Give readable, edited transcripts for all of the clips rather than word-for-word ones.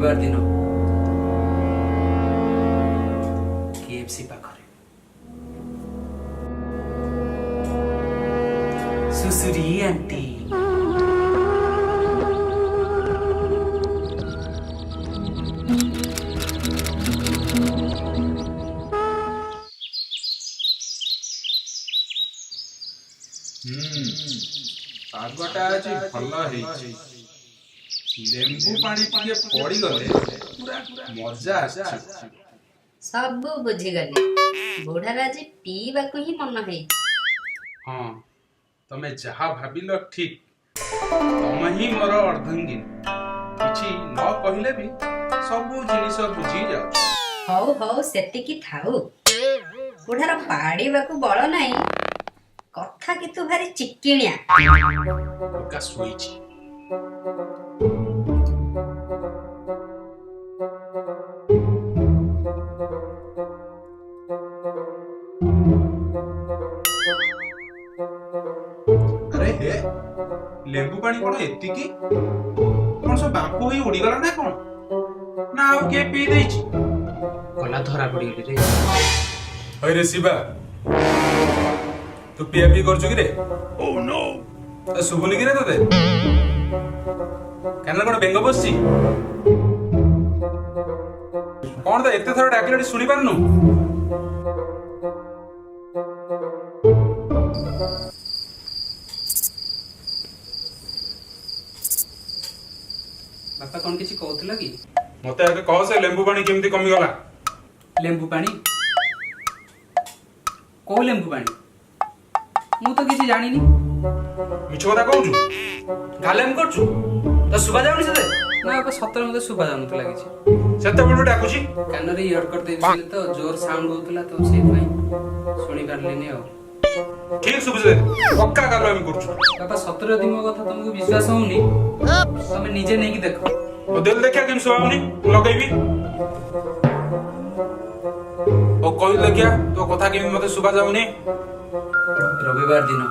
ରବିବାର ଦିନ କେଏଫସି ପାଖରେ ସୁସୁରୀ ଆଣ୍ଟି। ହୁଁ ପାଗଟା ଆଜି ଭଲ ହେଇଛି। ଲେମ୍ବୁ ପାଣି ଟିକେ ପଡିଗଲେ ପୁରା ମଜା ଆସିଯିବ। ସବୁ ବୁଝିଗଲି, ବୁଢାର ଆଜି ପିଇବାକୁ ହିଁ ମନ ହେଇଛି। ହଁ, ତମେ ଯାହା ଭାବିଲ ଠିକ। ତମେ ହିଁ ମୋର ଅର୍ଦ୍ଧାଙ୍ଗିନୀ, କିଛି ନ କହିଲେ ବି ସବୁ ଜିନିଷ ବୁଝି ଯାଉଛ। ହଉ ହଉ, ସେତିକି ଥାଉ। ବୁଢାର ପାଡିବାକୁ ବଳ ନାହିଁ, କଥା କିନ୍ତୁ ଭାରି ଚିକିଣିଆ। ଟୋକା ଶୋଇଛି। ଆରେ ହେ, ଲେମ୍ବୁ ପାଣି କଣ ଏତିକି? କଣ ସବୁ ବାମ୍ପ ହୋଇ ଉଡିଗଲା ନା କଣ, ନା ଆଉ କିଏ ପିଇ ଦେଇଛି? ଗଲା, ଧରା ପଡିଗଲି ରେ। ହଇରେ ଶିବା, ତୁ ପିଆ ପିଇ କରୁଛୁ କିରେ? ଶୁଭୁନି କିରେ ତତେ? କାନରେ କଣ ବେଙ୍ଗ ବସିଛି? କଣ ତ ଏତେ ଥର ଡାକିଲେଣି, ଶୁଣି ପାରୁନୁ? ବାପା, କଣ କିଛି କହୁଥିଲ କି? ମତେ ଆଗେ କହ, ସେ ଲେମ୍ବୁ ପାଣି କେମିତି କମିଗଲା? ଲେମ୍ବୁ ପାଣି? କୋଉ ଲେମ୍ବୁ ପାଣି? ମୁଁ ତ କିଛି ଜାଣିନି। ମିଛ କଥା କହୁଛୁ, ଗାଲେମ କରୁଛୁ ତ? ଶୁଭା ଯାଉନି ସେତେ? ନା ବାପା, ସତରେ ମତେ ଶୁଭା ଯାଉନଥିଲା କିଛି। ସେତେବେଳୁ ଡାକୁଛି। କାନରେ ଇୟରକଡ ଦେଇଥିଲି ତ, ଜୋର ସାଉଣ୍ଡ ହଉଥିଲା ତ, ସେଇଥିପାଇଁ ଶୁଣି ପାରିଲିନି ଆଉ। ଠିକ ଶୁଭୁଛି, ପକ୍କା ଗାଲୁଆମି କରୁଛୁ। ବାପା, ସତରେ ଯଦି ମୋ କଥା ତମକୁ ବିଶ୍ୱାସ ହଉନି, ତମେ ନିଜେ ନେଇକି ଦେଖ। ହଉ ଦେଲ, ଦେଖିଆ କେମିତି ଶୁଭା ହଉନି, ଲଗେଇବି। ଓ କହିଲୁ ଦେଖିଆ, ତୋ କଥା କେମିତି ମତେ ଶୁଭା ଯାଉନି? ରବିବାର ଦିନ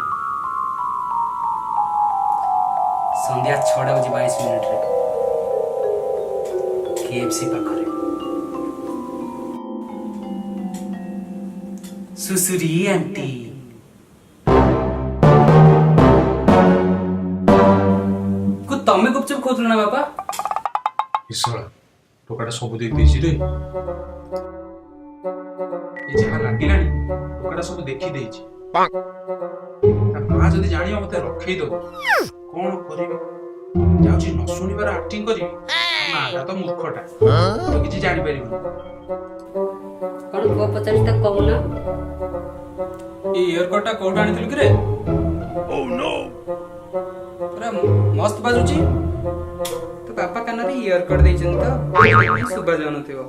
ସନ୍ଧ୍ୟା 6ଟା ବାଜି 22 ମିନିଟରେ କେଏଫସି ପାଖରେ ସୁସୁରୀ ଆଣ୍ଟି କୁ ତମେ ଗୁପଚୁପ ଖାଉଥିଲ ନା ବାପା? ଈଶ୍ୱର, ଟୋକାଟା ସବୁ ଦେଇ ଦେଇଛି ରେ। ଏ ଯାହା ଲାଗିଲାଣି, ଟୋକାଟା ସବୁ ଦେଖି ଦେଇଛି। ତା ମା ଯଦି ଜାଣିବ, ମତେ ରଖେଇ ଦବ। କଣ କରିବି? ଯାଉଛି ନ ଶୁଣିବାର ଆକ୍ଟିଂ କରିବି। ମାଟା ତ ମୂର୍ଖଟା, ତ କିଛି ଜାଣିପାରିବନି। କଣ ପୁଅ ପଚାରୁଛି, ତାକୁ କହୁନ। ଏଇ ଇୟରକଡ ଟା କୋଉଠୁ ଆଣିଥିଲୁ କିରେ? ପୁରା ମସ୍ତ ବାଜୁଛି। ତ ବାପା କାନରେ ଇୟରକଡ ଦେଇଛନ୍ତି ତ ଶୁଭା ଯାଉନଥିବ।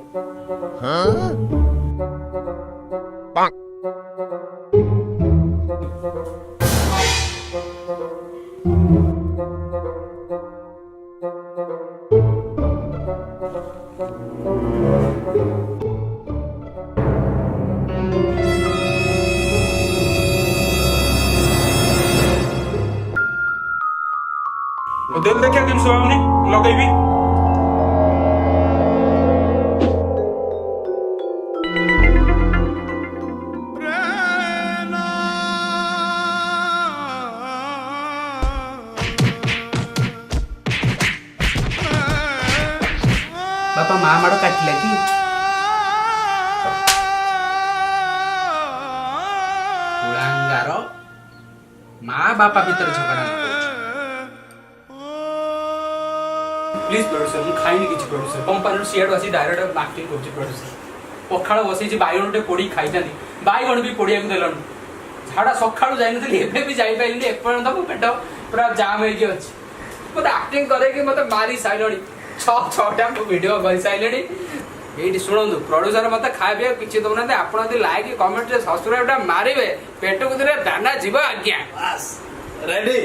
ଦେଲ, ଦେଖିଆ କେମିତି ଶୁଭା ହଉନି, ଲଗେଇବି। ବାପା, ମା ମାଡ଼ କାଟିଲା କି? କୁଳାଙ୍ଗାର, ମା ବାପା ଭିତରେ ଝଗଡ଼ା ଲଗାଉଛି। ପ୍ଲିଜ ପ୍ରଡ୍ୟୁସର, ମୁଁ ଖାଇନି କିଛି ପ୍ରଡ୍ୟୁସର। କମ୍ପାନୀରୁ ସିଆଡୁ ଆସି ଡାଇରେକ୍ଟ ଆକ୍ଟିଂ କରୁଛି ପ୍ରଡ୍ୟୁସର। ପଖାଳ ବସେଇଛି, ବାଇଗଣ ଟିକେ ପୋଡିକି ଖାଇଥାନ୍ତି, ବାଇଗଣ ବି ପୋଡିବାକୁ ଦେଲନି। ଝାଡ଼ା ସକାଳୁ ଯାଇନଥିଲି, ଏବେ ବି ଯାଇପାରିଲିନି। ଏପର୍ଯ୍ୟନ୍ତ ମୋ ପେଟ ପୁରା ଜାମ୍ ହେଇକି ଅଛି। ମତେ ଆକ୍ଟିଂ କରେଇକି ମତେ ମାରି ସାରିଲଣି। ଛଅ ଛଅଟା ମୁଁ ଭିଡିଓ କରିସାରିଲିଣି। ଏଇଠି ଶୁଣନ୍ତୁ ପ୍ରଡ୍ୟୁସର, ମତେ ଖାଇବା ପିଇବା କିଛି ଦଉନାହାନ୍ତି। ଆପଣ ଯଦି ଲାଇକ୍, କମେଣ୍ଟ, ସବସ୍କ୍ରାଇବ ଟା ମାରିବେ, ପେଟକୁ ଦିନେ ଦାନା ଯିବ ଆଜ୍ଞା। ବାସ୍, ରେଡି।